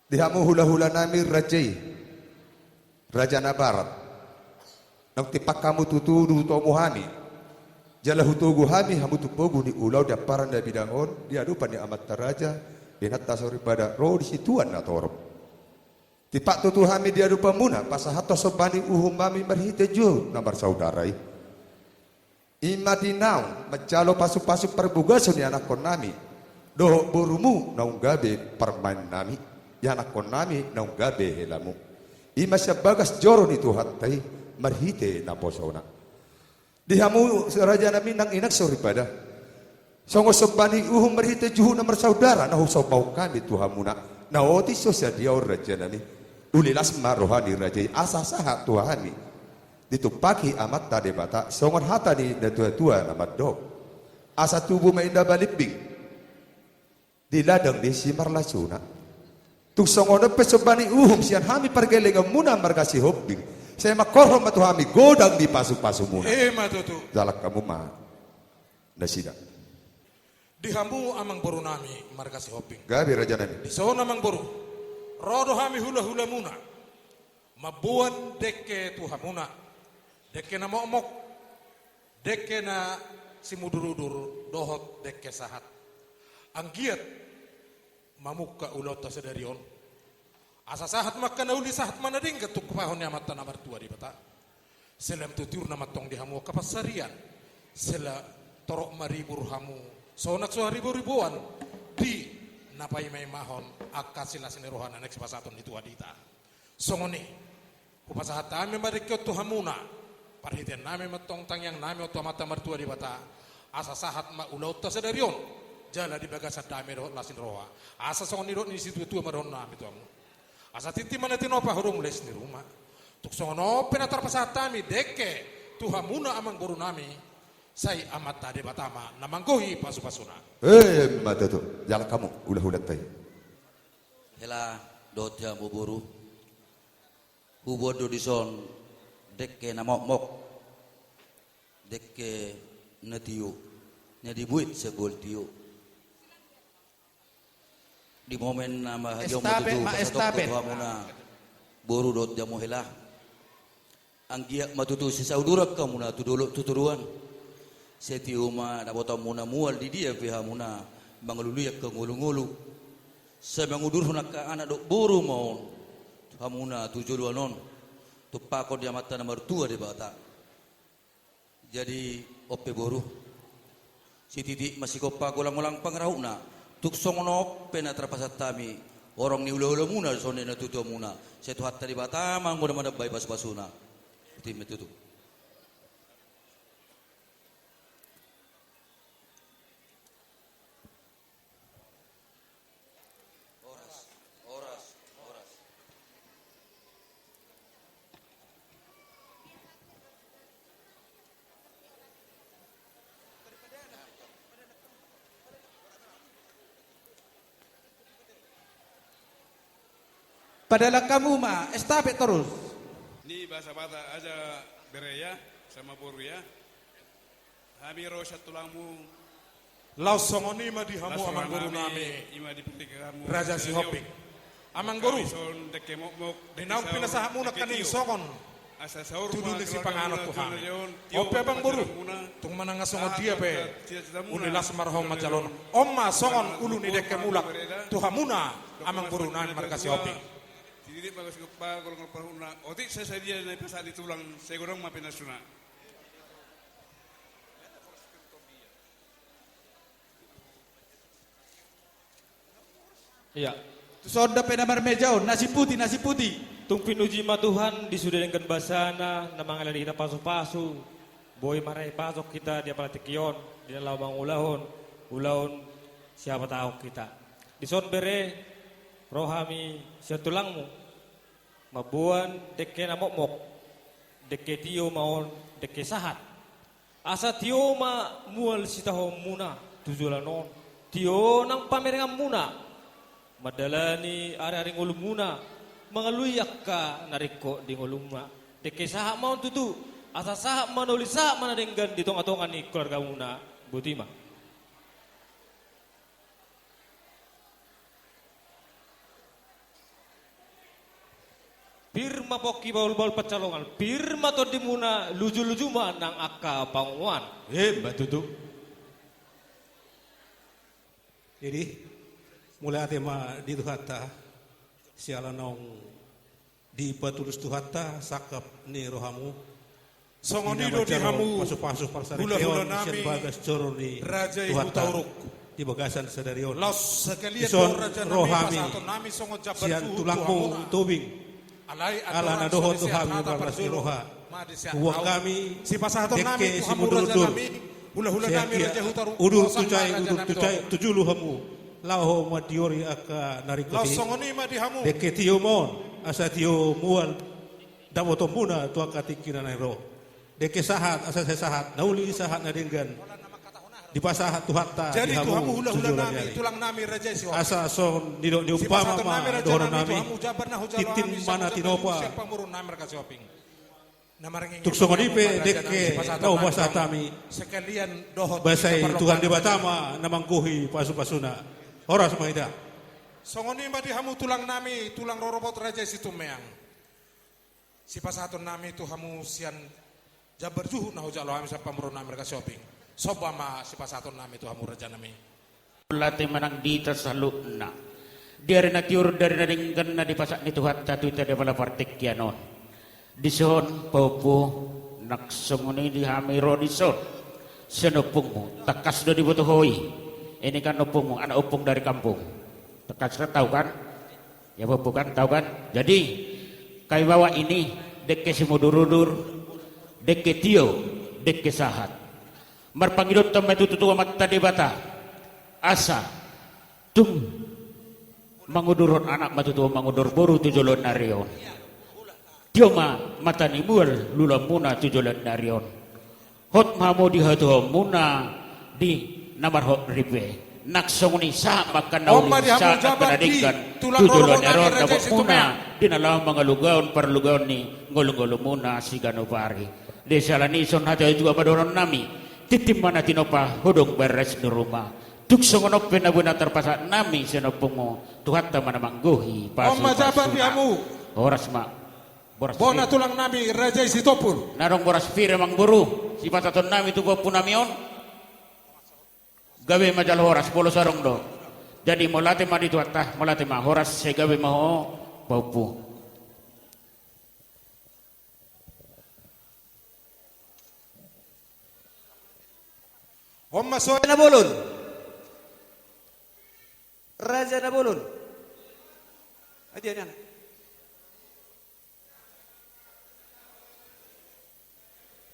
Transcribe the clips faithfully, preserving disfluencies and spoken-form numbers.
Di hamu hulahulanami raja i, raja na barat. Naung tipak hamu tutu hutomu hami. Jala hutogu hami hamu tu pogu ni ulaon di amparan na bidang on, di adopan ni amanta raja, inanta soripada ro di situan na torop. Tipak tutu hami di adopanmuna, pasahathon somba ni uhum nami marhite juhut na marsaudara i. I ma di naung manjalo pasupasu parbagason ni anakkonnami dohot borumu naung gabe parumaennami, ianakkonnami naung gabe helamu. I ma sian bagas joro ni Tuhanta i marhite naposona. Di hamu rajanami nang inang soripada, songon somba ni uhum marhite juhut na marsaudara na husombahon hami tu hamuna, na otik so sadia on rajanami. Uli las ma roha ni raja i asa sahat tu hami ditumpahi Amanta Debata songon hata ni natuatua na mandok: Asa tubu ma inda balimbing di ladang ni simarlasuna. Tung songon on pe somba ni uhum sian hami pargellengonmuna marga Sihombing, sai mangkorhon ma tu hami godang ni pasupasumuna. Ima tutu. Jala hamu ma nasida. Di hamu amangborunami marga Sihombing. Gabe rajanami. Dison amangboru, ro do hami hulahulamuna mamboan dengke tu hamuna, dengke na mokmok, dengke na simudurudur dohot dengke sahat. Anggiat mamungka ulaonta sadari on, asa sahat ma angka na uli, sahat ma na denggan tungpahon ni Amanta na martua Debata. Sai lam tu tiur nama antong di hamu angka pansarian, sai lam torop maribur hamu sonang so hariboriboan di na paimaimahon angka silas ni roha na naeng sipasahaton ni Tuhan di hita. Songon i, hupasahat hami ma dengke on tu hamuna, parhiteannami ma antong tangiangnami on tu Amanta martua Debata, asa sahat ma ulaonta sadari on, jala di bagasan dame dohot las ni roha, asa songon nidok ni situatua ma dohononnami tu hamu. Asa tintin ma na tinopa, hurung les ni ruma. Tung songon on pe na tarpasahat hami dengke tu hamuna amangborunami, sai Amanta Debata ma na manggohi pasupasuna. Ima tutu, jala hamu hulahulanta i. Hela dohot hamu boru, huboan do dison dengke na mokmok, dengke na tio, na dibuat sian bual tio. Di momen na bahagia on ma tutu pasahatonku tu hamuna boru dohot hamu hela. Anggiat ma tutu sai sauduran hamuna tu dolok tu toruan. Sai tio ma dapotonmuna mual di dia pe hamuna mangalului angka ngolungolu. Sai mangudurhon angka anak dohot boru ma on tu hamuna tu joloan on, tumpahon di Amanta na martua Debata. Jadi on pe boru, sititi ma sigompa, golanggolang pangarahutna. Tung songon on pe na tarpasahat hami horong ni hulahulamuna songon i na tutuamuna, sai Tuhanta Debata ma anggo na manambai pasupasuna. Tintin ma tutu. Horas, horas, horas. Padalan hamu ma, estafet torus. Ni bahasa Batak aja bere ya, sama boru ya. Hami ro sian tulangmu. Laos songon i ma di hamu amangboru nami, Raja Sihombing. Amangboru, di naung pinasahatmuna angka na songon tudu ni sipanganon tu hami on pe amangboru, tung manang songon dia pe, uli las ma roha manjalo. On ma songon ulu ni dengke mulak tu hamuna amangboru nami marga Sihombing. Otik sai sadia na dipasahat ni tulang, sai godang ma pinasuna. Iya. Tuson dope na marmeja on, nasi putih, nasi putih. Tung pinuji ma Tuhan di sude denggan basana na mangalehon hita pasupasu. Boi marhite pasok hita di apala tingki on, di na laho mangulahon ulaon sihabatahon hita. Dison bere, ro hami sian tulangmu. Mamboan dengke na mokmok, dengke tio ma on, dengke sahat. Asa tio ma mual sitahuonmuna tu joloan on, tio nang pamerenganmuna mandalani ariari ngolumuna, mangalului angka na ringkot di ngolumuna. Dengke sahat ma on tutu, asa sahat ma na uli, sahat ma na denggan di tongatonga ni keluargamuna. Boti ma. Pir ma pongki bahulbahul pansalongan, pir ma tondimuna, lujuluju ma nang angka pangomoan. Emma tutu. Jadi, mauliate ma di Tuhanta, siala naung dipatulus Tuhanta sangkap ni rohamu. Songon i do di hamu, pasupasu parsaripeon hulahula nami, sian bagas joro ni Raja i Tuhanta Hutauruk. Di bagasan sadari on. Laos sekalian dison do raja nami, rohami pasahaton nami songon jambar sian juhut tu tulangmu hamuna. Tobing. Alai ala na dohot tu hami marlas ni roha. Hubuan hami, sipasahaton nami tu hamu raja nami, hulahula nami Raja i Hutauruk, udur tu jai, udur tu jai, tu julu hamu. Laho mandiori angka na ringkot i. Laos songon i ma di hamu. Dengke tio ma on, asa tio mual dapotonmuna tu angka tingki na naeng ro. Dengke sahat, asa sai sahat, na uli sahat na denggan. Dipasahat Tuhanta di hamu, jadi tu hamu hulahula nami, tulang nami, raja i Sihotang. Asa songon nidok ni umpama ma dohonon nami, tintin ma na tinopa. Tung songon i pe dengke na hupasahat hami, sekalian dohot basa i Tuhan Debata ma na manggohi pasupasuna. Horas ma hita. Songon i ma di hamu tulang nami, tulang rorobot Raja i Situmeang. Sipasahaton nami tu hamu sian jambar juhut na hujalo hami sian pamoruon nami marga Sihombing. Somba ma sipasahaton nami tu hamu raja nami. Mauliate ma nang di hita saluhutna. Di ari na tiur, di ari na denggan na dipasahat ni Tuhanta tu hita di apala partingkian on. Dison pahompu, nang songon i di hami ro dison. Sian ompungmu, tangkas do diboto ho i. Ini kan ompungmu, anak ompung dari kampung. Tangkas kan, tahu kan? Ya, pahompu kan, tahu kan? Jadi, kami bawa ini, dengke simudurudur, dengke tio, dengke sahat. Marpangidoan ma tu Tuhan Debata. Asa tung mangudurhon anak ma tutu, mangudur boru tu joloan ni ari on. Tio ma mata ni mual luluanmuna tu joloan ni ari on. Hot ma hamu di hatuaonmuna di na marhot ripe. Nang songon i sahat ma angka na uli, sahat ma angka na denggan tu joloan ni ari on, dapotmuna di na laho mangalugahon parlugahon ni ngolungolumuna siganup ari. Di siala ni i, songon hata ni tua ma dohonon nami, tintin ma na tinopa, hodong bahen rais ni ruma. Tung songon on pe na boi na tarpasahat nami sian ompungmu, Tuhanta ma na manggohi pasupasuna. Horas ma. Boras pir. Bona tulang nami Raja i Sitompul. Na adong boras pir, amang boru, sipasahaton nami tu pahompu nami on. Gabe ma jala horas, pola so adong do. Jadi mauliate ma di Tuhanta, mauliate ma, horas, sai gabe ma ho pahompu. On ma so. Raja na bolon. Raja na bolon. Adia ni anak.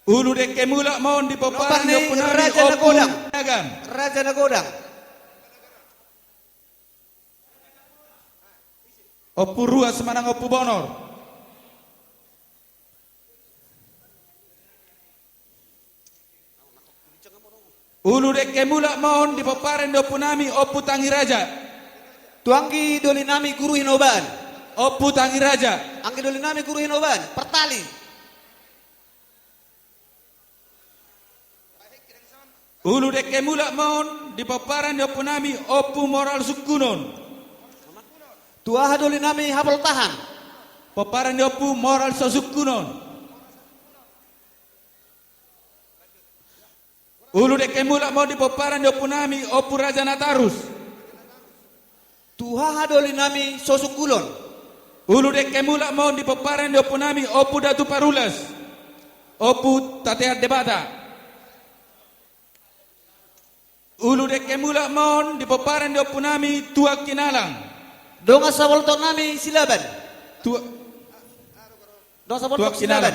Ulu dengke mulak ma on di pomparan ni ompu nami, Raja na godang. Raja na godang. Ompu Ruas manang Ompu Bonor. Ulu dengke mulak ma on di pomparan ni ompu nami Ompu Tangi Raja. Tu anggi doli nami Guru Hinobaan. Ompu Tangi Raja. Anggi doli nami Guru Hinobaan. Pertali. Ulu dengke mulak ma on di pomparan ni ompu nami Ompu Moral Sungkunon. Tu aha doli nami Hapoltahan. Pomparan ni Ompu Moral Sosungkunon. Ulu dengke mulak ma on di pomparan ni ompu nami Ompu Raja Natarus. Tu aha doli nami Sosungkunon. Ulu dengke mulak ma on di pomparan ni ompu nami Ompu Datu Parulas. Ompu Tatean Debata. Ulu dengke mulak ma on di pomparan ni ompu nami Tuan Kinalang. Dongan saboltok nami Silaban. Tua-, dongan saboltok Silaban.